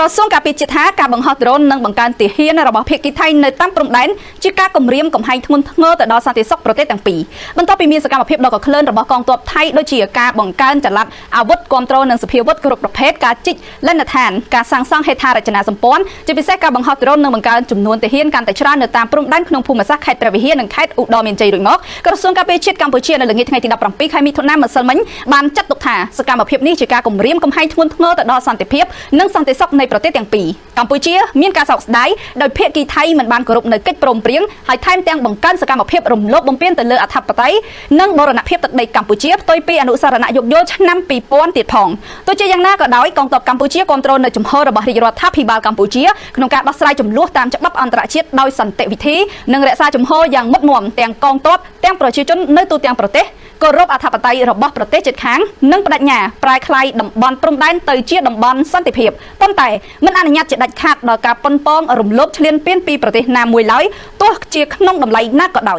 ក្រសួងការពារជាតិថាការបង្ហោះដ្រូននិងបង្កើនទាហានរបស់ភាគីថៃនៅតាមព្រំដែនជាការគំរាមកំហែងធ្ងន់ធ្ងរទៅដល់សន្តិសុខប្រទេសទាំងពីរបន្ទាប់ពីមានសកម្មភាពដ៏កក្លឿនរបស់កងទ័ពថៃដូចជាការបង្កើនចល័តអាវុធគាំទ្រនិងសភាវុធគ្រប់ប្រភេទការជីកលិនដ្ឋានការសាងសង់ហេដ្ឋារចនាសម្ព័ន្ធជាពិសេសការបង្ហោះដ្រូននិងបង្កើនចំនួនទាហានកាន់តែច្រើននៅតាមព្រំដែនក្នុងភូមិសាស្ត្រខេត្តព្រះវិហារនិងខេត្តឧត្តរមានជ័យរួចមកក្រសួងការពារជាតិកម្ពុជានៅល្ងាចថ្ងៃទី17ខែមិថុនាម្សិលមិញបានចាត់ទុកថាសកម្មភាពនេះជាការគំរាមកំហែងធ្ងន់ធ្ងរទៅដល់សន្តិភាពនិងសន្តិសុខនៃប្រទេសទាំងពីរកម្ពុជាមានការសោកស្ដាយដោយភាគីថៃមិនបានគោរពនៅកិច្ចព្រមព្រៀងហើយថែមទាំងបង្កើនសកម្មភាពរំលោភបំពានទៅលើអធិបតេយ្យនិងបូរណភាពទឹកដីកម្ពុជាផ្ទុយពីអនុស្សរណៈយោគយល់ឆ្នាំ2000ទៀតផងទោះជាយ៉ាងណាក៏ដោយកងទ័ពកម្ពុជាគ្រប់គ្រងនៅជំហររបស់រាជរដ្ឋាភិបាលកម្ពុជាក្នុងការដោះស្រាយចំនួនតាមច្បាប់អន្តរជាតិដោយសន្តិវិធីនិងរក្សាជំហរយ៉ាងមុតមមទាំងកងទ័ពទាំងប្រជាជននៅទូទាំងប្រទេសគោរពអធិបតេយ្យរបស់ប្រទេសជិតខាងនិងបដិញ្ញាប្រែក្លាយតំបន់ព្រំដែនទៅជាតំបន់សន្តិភាពប៉ុន្តែមិនអនុញ្ញាតជាដាច់ខាតដល់ការប៉ុនប៉ងរំលោភឈ្លានពានពីប្រទេសណាមួយឡើយទោះជាក្នុងតម្លៃណាក៏ដោយ។